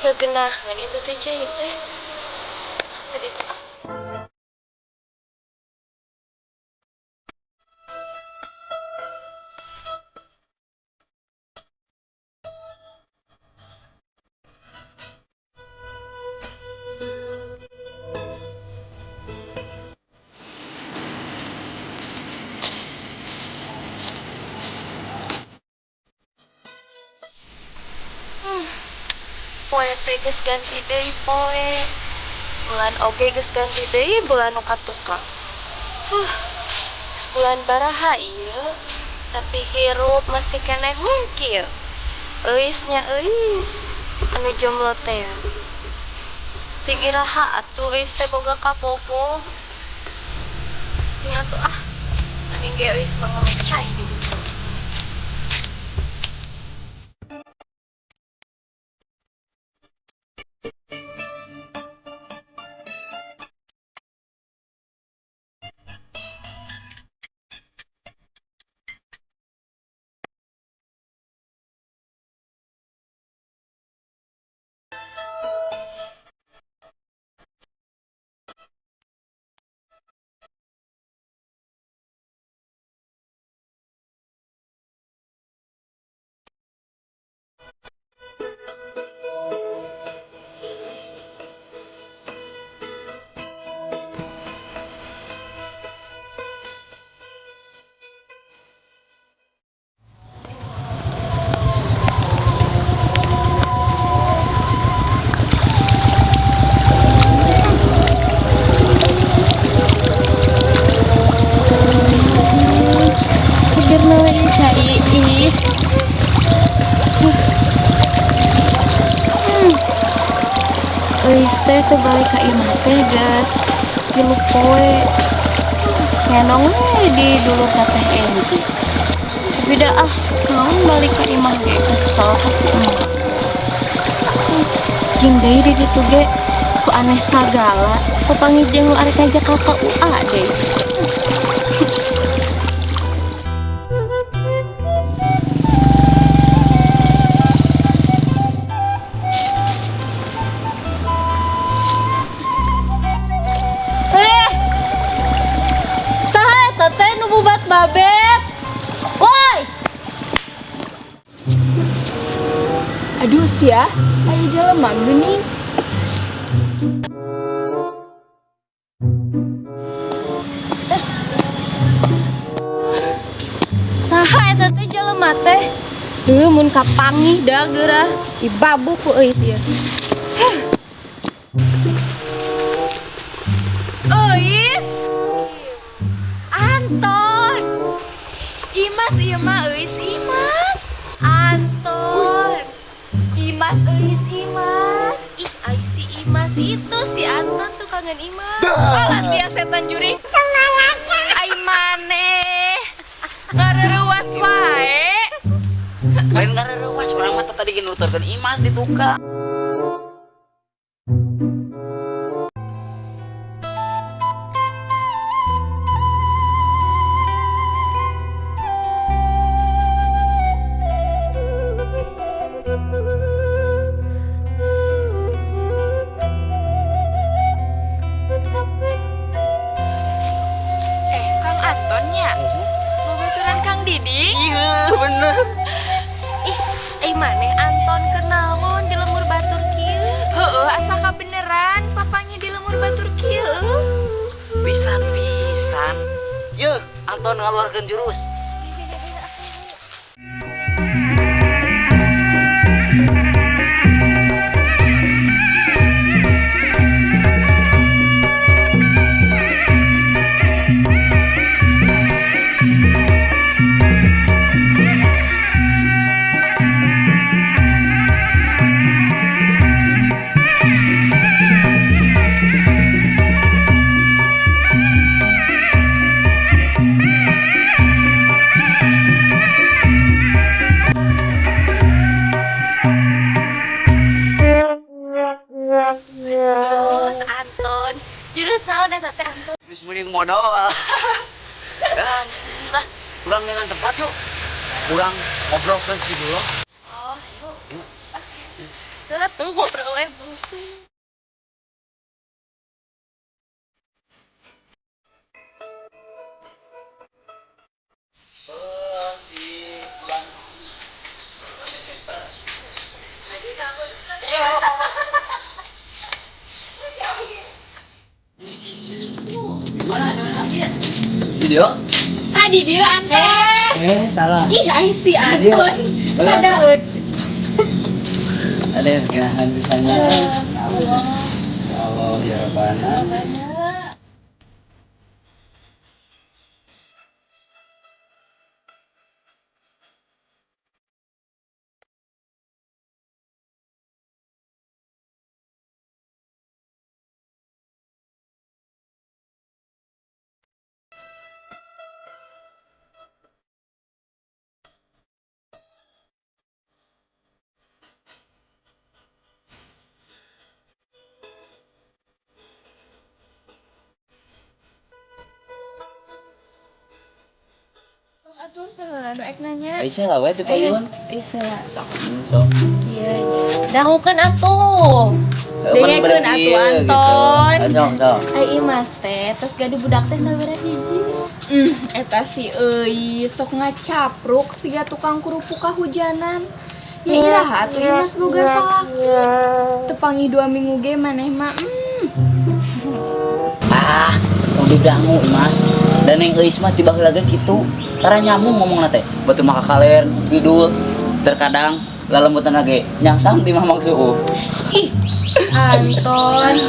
Teu geunaheun itu teh cai teh. Tadi Poe teh geus ganti deui poe. Bulan oge geus ganti deui bulan nu katukang. Huh, geus bulan baraha ieu? Tapi hirup masih keneh we kieu. Euis nya euis anu jomblo teh. Ti iraha atuh euis teh boga kabogoh. Nya atuh ah, aing ge euis mah ngamecai di ditu. Segerna we cai ih. Euis teh teu balik ka imah teh geus 3 poe. Ngenong we di dulurna teh Enji. Tapi da ah, naon balik ka imah ge kesel ka si emak. Jeung deui di ditu ge ku aneh sagala, papanggih jeung nu arek ngajak ka KUA deui. Saha eta teh nu bubat babet? Woi! Aduh sia, aya jelema geuning. Saha eta teh jelema teh? Heuh, mun kapanggih da geurah dibabu ku euis ieu. Euis? Anton. Imas ieu mah euis Imas. Anton. Imas euis Imas. Ih, ai si Imas itu si Anton tuh kangen Imas. Alah sia setan jurig. Ai maneh. Ngareurewas wae. Lain ngareurewas urang mah tadi ge nuturkeun Imas di tukang. Kang Anton nya? Babaturan Kang Didi? Iya, bener. Ih, ai maneh Anton kenaon di lemur batur kieu? Heueuh, asa kabeneran papanya di lemur batur kieu. Pisan-pisan. Yeuh, Anton ngaluarkeun jurus. Terus Anton, jurus naon eta teh Anton? Geus mending modal. Dah, lah, urang dengan tempat yuk. Urang ngobrolkeun si dulu. Oh, ayo. Yuk. Tuh ngobrol we. Video? Tadi dia Anton. Eh, salah. Ih, ai si Anton. Ada eut. Ada yang kirahan misalnya. Ya Allah, ya Rabbana. Atuh saheula nu ek nanya. Aisyah lah we teh payun. Isa. Sok, sok. Iya nya. Dangukeun atuh. Dengekeun atuh, Anton. Sok, sok. Ai Imas teh terus gaduh budak teh sabaraha hiji. Eta si euy sok ngacapruk siga tukang kerupuk kahujanan. Ya iraha atuh Imas boga salaki. Tepangi 2 minggu ge maneh mah. Ah, tong didangu Imas. Dan yang euis mah tiba heula ge kitu. Tara nyambung ngomongna teh. Batu mah kakaler, kidul. Terkadang lalembutan ge nyangsang di Mamang Suuh. Ih, si Anton.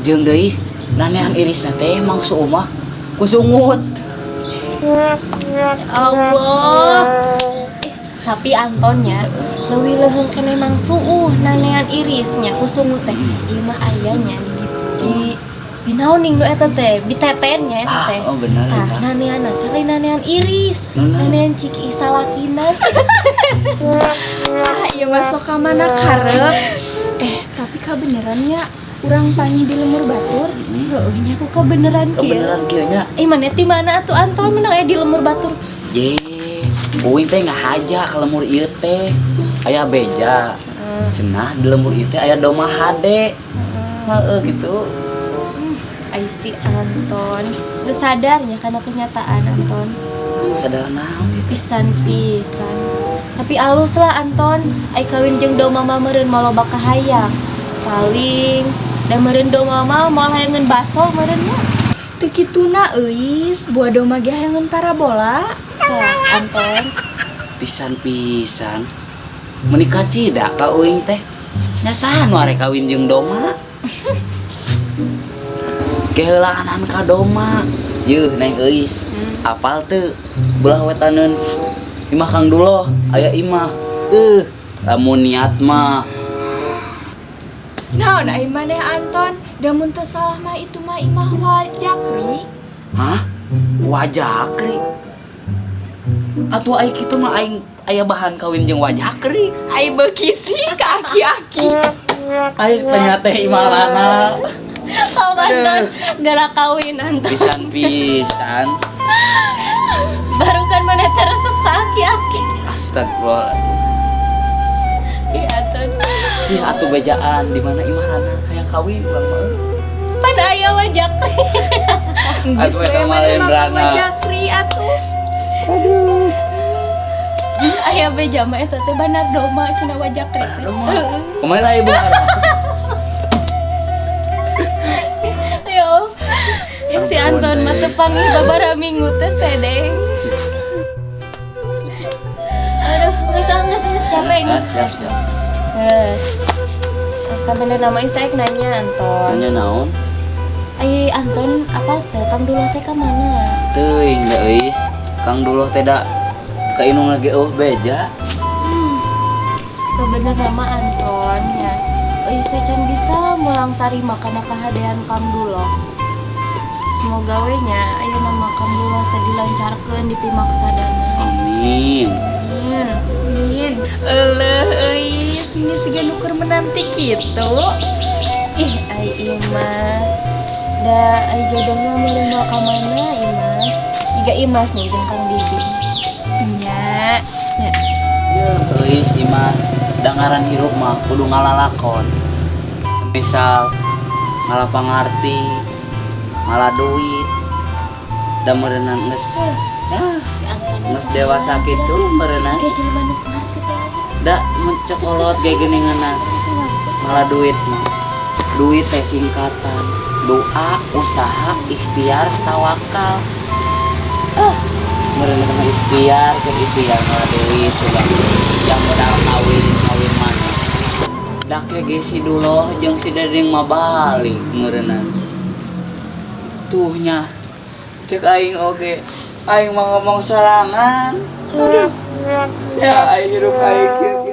Jeung deui nanean irisna teh Mang Suuh mah kusungut. Ya Allah. Tapi Antonnya leuwih leuheung keneh Mang Suuh nanean irisnya kusungut teh. Ieu mah ayanya di ditu di binaoning nu eta teh, bitetennya eta teh. Ah, oh bener Tah, eta. nanean teh lain nanean iris, Nanean. nanean ciki salakina. Ah, ieu mah sok ka mana karep. Tapi kabenerannya urang panggih di lemur batur. Heueuh nya ku kabeneran kieu. Kebeneran kieu nya. Mana ti mana atuh Anton menang aya di lemur batur. Ye, uing teh ngahaja ka lemur ieu teh. Aya beja. Cenah di lemur ieu teh aya doma hade. Heeh gitu. Ai si Anton geus sadar nya kana kenyataan Anton. Sadar naon ieu teh? Pisan-pisan. Tapi alus lah Anton, ai kawin jeung doma mah meureun maloba kahayang. Paling da meureun doma mah moal hayangeun baso meureun nya. Teu kituna euis, buah doma ge hayangeun parabola. Tah, Anton. Pisan-pisan. Menikah cida ka uing teh. Nya saha nu arek kawin jeung doma? Keheulaanan ka doma. Yeuh neng euis. Apal teu belah wetaneun imah Kang Duloh aya imah. Lamun niat mah. Naon ai maneh Anton? Da mun teu salah mah itu mah imah Wajakri. Hah? Wajakri? Atuh ai kitu mah aing aya bahan kawin jeung Wajakri. Ai beuki sih ka aki-aki. Ai penyate imah lana. Oh, Anton, gara kawin Anton. Pisan-pisan. Baru kan mana teresep ka aki-aki. Astagfirullah. Ih, Anton. Cih atuh bejaan di mana imah lana hayang kawin urang mah. Pan aya Wajakri. Geus Atuh we eta mah maneh lain mah ka rana. Wajakri atuh. Aya beja mah eta teh banar doma cenah Wajakri teh. Kumaha lah ibu? Ayo. Ya si Anton mah teu panggih babaraha minggu teh sedeng. Aduh, geus ah, geus geus capek geus. Siap, siap. Geus. Sampai nama istri nanya Anton. Nanya naon? Ai Anton apa teh Kang Duloh teh ka mana? Teuing da euis. Kang Duloh teh da ka inung lagi eueuh beja. Sebenarnya mah Anton nya. Euis teh can bisa mulang tarima kana kahadean Kang Duloh. Semoga we nya ayeuna mah Kang Duloh teh dilancarkeun dipimaksadana. Amin. Amin. Amin. Euleuh euis, ini siga nu keur menanti kitu. Ih, ai Imas. Da ai jodohna meureun moal ka mana Imas? Iga Imas nih jeung Kang Didi. Nya. Nya. Yeuh, euis Imas. Da ngaran hirup mah kudu ngalalakon. Misal ngala pangarti, ngala duit, da meureunan geus ah, Si Anton geus dewasa kitu meureunan. Jiga jelema nu ngarti teh. Da mun cek kolot ge geuningan ngala duit mah. Duit teh singkatan doa, usaha, ikhtiar, tawakal. Ah, meureun mah ikhtiar, ke ikhtiar ngala duit sudah yang modal kawin, kawin mana. Da ge si Duloh jeung si Dedeng mah balik meureunan. Tuh nya, cek aing oge, aing mah ngomong sorangan. Aduh, ya aing hirup aing kieu.